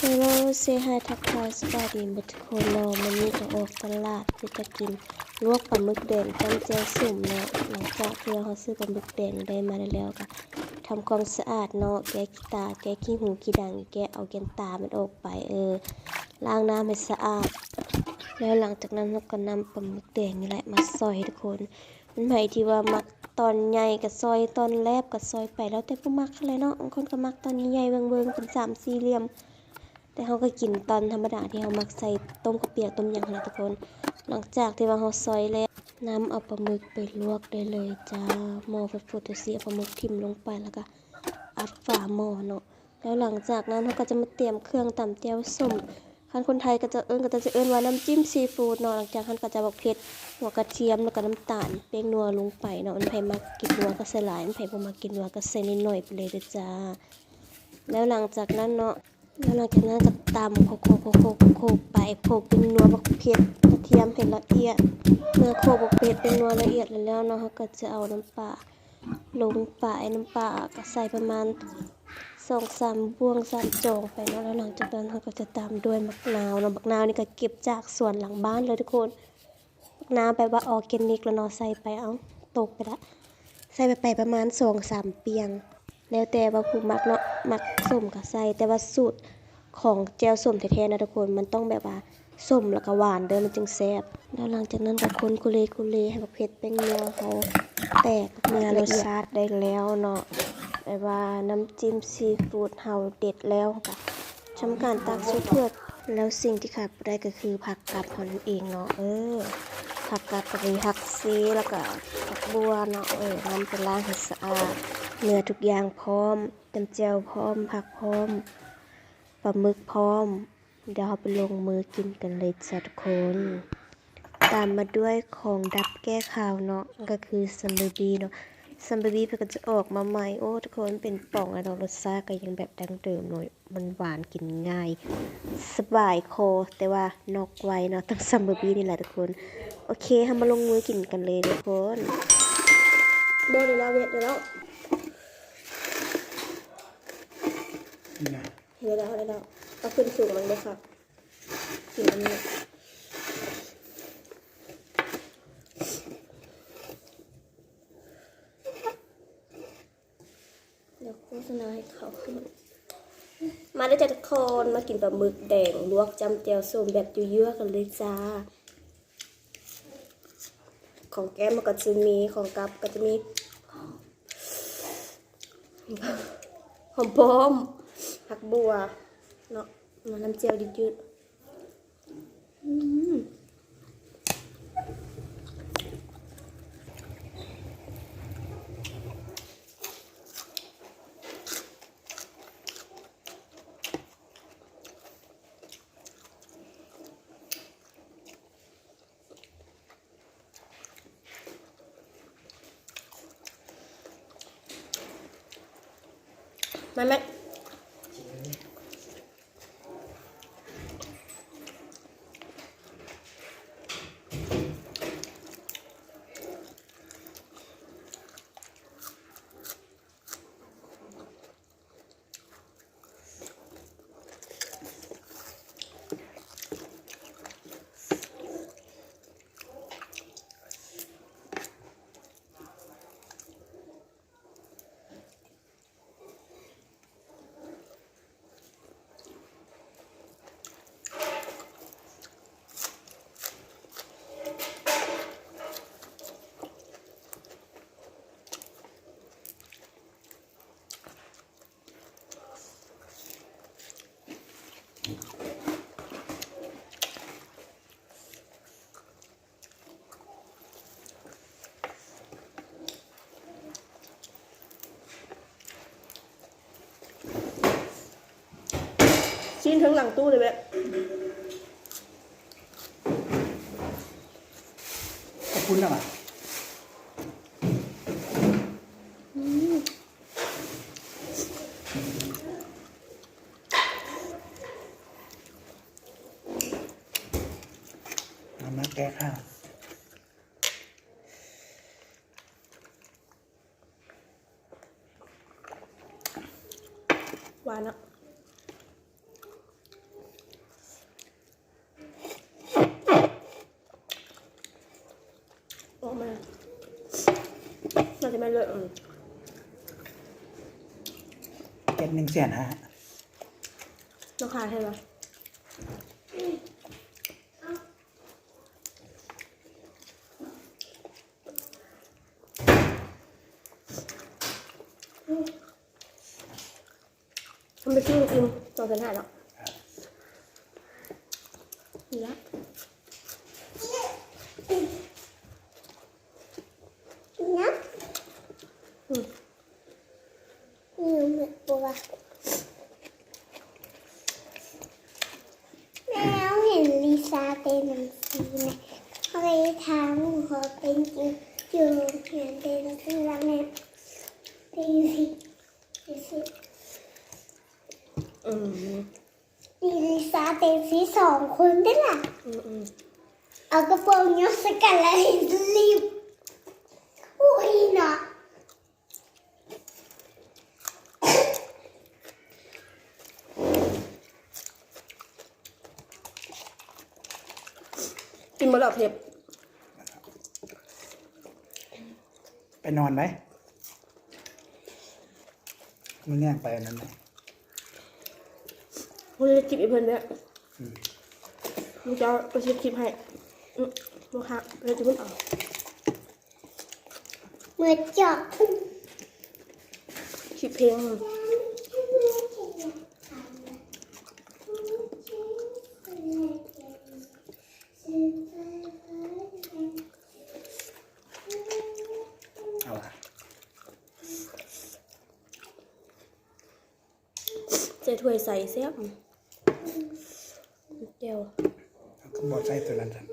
ເຮລໂລ ເຊຮາຍ ທັກທາຍສະບາຍດີເບິດທຸກຄົນເນາະ. ມື້ນີ້ກໍອອກຕະຫຼາດເພື່ອຈະກິນລວກປາໝຶກແດງຈ້ຳແຈ່ວສົ້ມເນາະ. ຫຼັງຈາກທີ່ວ່າເຮົາຊື້ປາໝຶກແດງໄດ້ມາແລ້ວ ກໍທຳຄວາມສະອາດເນາະ, ແກະຂີ້ຕາ ແກະຂີ້ຫູຂີ້ດັງ ແກະເອົາແກ່ນຕາມັນອອກໄປ ເອີ ລ້າງນ້ຳໃຫ້ສະອາດ. ແລ້ວຫຼັງຈາກນັ້ນເຮົາກໍນຳປາໝຶກແດງນີ້ແຫຼະມາຊອຍທຸກຄົນ. ມັນໃຜທີ່ວ່າມັກຕອນໃຫຍ່ກໍຊອຍ ຕອນແລບກໍຊອຍໄປ ແລ້ວແຕ່ຜູ້ມັກຫັ້ນແຫຼະເນາະ. ບາງຄົນກໍມັກຕອນໃຫຍ່ໆ ເບິ່ງໆ ເປັນສາມສີ່ຫຼ່ຽມ. ແຕ່ເຮົາກໍກິນຕອນທຳມະດາທີ່ເຮົາມັກໃສ່ຕົ້ມເຂົ້າປຽກຕົ້ມຫຍັງຫັ້ນແຫຼະທຸກຄົນ. ຫຼັງຈາກທີ່ວ່າເຮົາຊອຍແລ້ວ ນຳເອົາປາໝຶກໄປລວກໄດ້ເລີຍຈ້າ. ໝໍ້ຟົດໆ ຈັ່ງຊີ້ ເອົາປາໝຶກຖິ້ມລົງໄປ ແລ້ວກໍອັດຝາໝໍ້ເນາະ. ແລ້ວຫຼັງຈາກນັ້ນເຮົາກໍຈະມາຕຽມເຄື່ອງຕຳແຈ່ວສົ້ມ. ຄັນຄົນໄທເຂົາເຈົ້າເອີ້ນ ເຂົາເຈົ້າຈະເອີ້ນວ່ານ້ຳຈິ້ມຊີຟູດເນາະ. ຫຼັງຈາກຫັ້ນກໍຈະບັກເຜັດ, ຫົວກະທຽມ ແລ້ວກໍນ້ຳຕານ, ແປ້ງນົວລົງໄປເນາະ. ອັນໃຜມັກກິນນົວກໍໃສ່ຫຼາຍ, ອັນໃຜບໍ່ມັກກິນນົວກໍໃສ່ໜ້ອຍໆ ໄປເລີຍເດີຈ້າ. ແລ້ວຫຼັງຈາກນັ້ນເນາະ ແລ້ວຫຼັງຈາກນັ້ນກໍຕຳໂຄກໆໆໆ ໄປ ໂຂກແປ້ງນົວ ບັກເຜັດ ກະທຽມໃຫ້ລະອຽດ. ເມື່ອໂຂກບັກເຜັດແປ້ງນົວລະອຽດແລ້ວເນາະ ເຮົາກໍຈະເອົານ້ຳປາລົງໄປ. ນ້ຳປາກໍໃສ່ປະມານສອງສາມບ່ວງ ສາມຈອງໄປເນາະ. ແລ້ວຫຼັງຈາກນັ້ນເຮົາກໍຈະຕາມດ້ວຍໝາກນາວເນາະ. ໝາກນາວນີ້ກໍເກັບຈາກສວນຫຼັງບ້ານເລີຍທຸກຄົນ. ໝາກນາວແປວ່າອໍແກນິກແລ້ວເນາະ ໃສ່ໄປ ເອົາ ຕົກໄປລະ ໃສ່ໄປປະມານສອງສາມປ່ຽງ ແລ້ວແຕ່ວ່າຜູ້ມັກເນາະ ມັກສົ້ມກໍໃສ່. ແຕ່ວ່າສູດຂອງແຈ່ວສົ້ມແທ້ໆນະທຸກຄົນ ມັນຕ້ອງແບບວ່າສົ້ມແລ້ວກໍຫວານເດີ ມັນຈຶ່ງແຊບ. ແລ້ວຫຼັງຈາກນັ້ນກໍຄົນກຸເລກຸເລໃຫ້ບັກເຜັດແປ້ງນົວເຮົາແຕກ ເມື່ອລົດຊາດໄດ້ແລ້ວເນາະ ແປວ່ານ້ຳຈິ້ມຊີຟູດເຮົາເດັດແລ້ວ ເຮົາກໍ ທຳການຕັກໃສ່ຖ້ວຍ. ແລ້ວສິ່ງທີ່ຂາດບໍ່ໄດ້ກໍຄືຜັກກັບເຮົານັ້ນເອງເນາະ ເອີ ຜັກກັບກໍມີຜັກຊີ ແລ້ວກໍຜັກບົ່ວເນາະ ເອີ ນຳໄປລ້າງໃຫ້ສະອາດ. ເມື່ອທຸກຢ່າງພ້ອມ ຈຳແຈ່ວພ້ອມ ຜັກພ້ອມ ປາໝຶກພ້ອມ ດຽວເຮົາໄປລົງມືກິນກັນເລີຍຈ້າທຸກຄົນ. ຕາມມາດ້ວຍຂອງດັບແກ້ຄາວເນາະ ກໍຄືຊັມບາບີເນາະ. ຊັມບາບີເພິ່ນກໍຈະອອກມາໃໝ່ ໂອ້ ທຸກຄົນ ເປັນປ່ອງແລ້ວເນາະ. ລົດຊາດກໍຍັງແບບດັ້ງເດີມເນາະ ມັນຫວານ ກິນງ່າຍ ສະບາຍຄໍ ແຕ່ວ່ານອກໄວເນາະ ຕ້ອງຊັມບາບີນີ້ແຫຼະທຸກຄົນ. ໂອເຄ ເຮົາມາລົງມືກິນກັນເລີຍທຸກຄົນ. ບໍ່ໄດ້ລາວເວັດແລ້ວ ເຮັດແລ້ວ ເຮັດແລ້ວ ເອົາຂຶ້ນສູງມັນບໍ່ຄັກ ກິນອັນນີ້ ດຽວໂຄສະນາໃຫ້ເຂົາ. ມາເດີຈ້າທຸກຄົນ ມາກິນປາໝຶກແດງລວກຈ້ຳແຈ່ວສົ້ມແບບຍົວໆກັນເລີຍຈ້າ. ຂອງແກ້ມມັນກໍຈະມີ ຂອງກັບກໍຈະມີ ຫອມປ້ອມ ຜັກບົ່ວເນາະ ນ້ຳແຈ່ວຈືດໆ. ອືມ ມາແມັກ ຊີ້ນເທິງຫຼັງຕູ້ເລີຍແບບ ຂອບຄຸນນະ ອືມ. ມາ ມາແກ້ຄາວ ຫວານເນາະ. ແມ່ນເລີຍ ອືມ ເຈັດ ໜຶ່ງແສນຫ້າ ລາຄາເທົ່າໃດ? ມັນໄປຊື້ກິນສອງແສນຫ້າເນາະ ນີ້ລະ ນີ້ນະ ອືມ ນີ້ແມ່ນບໍ່ວະ? ແມ່ເຫັນລິຊາເຕັ້ນຈັ່ງຊີ້ແມ່ ເຮົາເລີຍຖາມວ່າເຂົາເຕັ້ນຢູ່ ຢູ່ໂຮງຮຽນເຕັ້ນຈັ່ງຊີ້ລະແມ່ ເຕັ້ນຈັ່ງຊີ້ ອືມ ມີລິຊາເຕັມສີ່ສອງຄົນເດ້ລະ ອືມໆ ເອົາກະໂປງຍົກໃສ່ກັນແລ້ວລີບ ອຸ້ຍເນາະ ກິນບໍ່ແລ້ວເພັດ ໄປນອນໄປ ມື້ແລງໄປອັນນັ້ນໄປ ເພິ່ນເຮັດຄລິບໃຫ້ເພິ່ນເດ້ ອືມ ມື້ເຊົ້າເພິ່ນເຮັດຄລິບໃຫ້ ອືມ ບໍ່ຄັກເລີຍຈະເພິ່ນເອົາ ເມື່ອຈອກ ຄລິບເພງ ເອົາລະ ໃສ່ຖ້ວຍໃສ່ແຊບ ແຈ່ວ ເອົາຄືບໍ່ໃສ່ຕົວນັ້ນຊັ້ນ?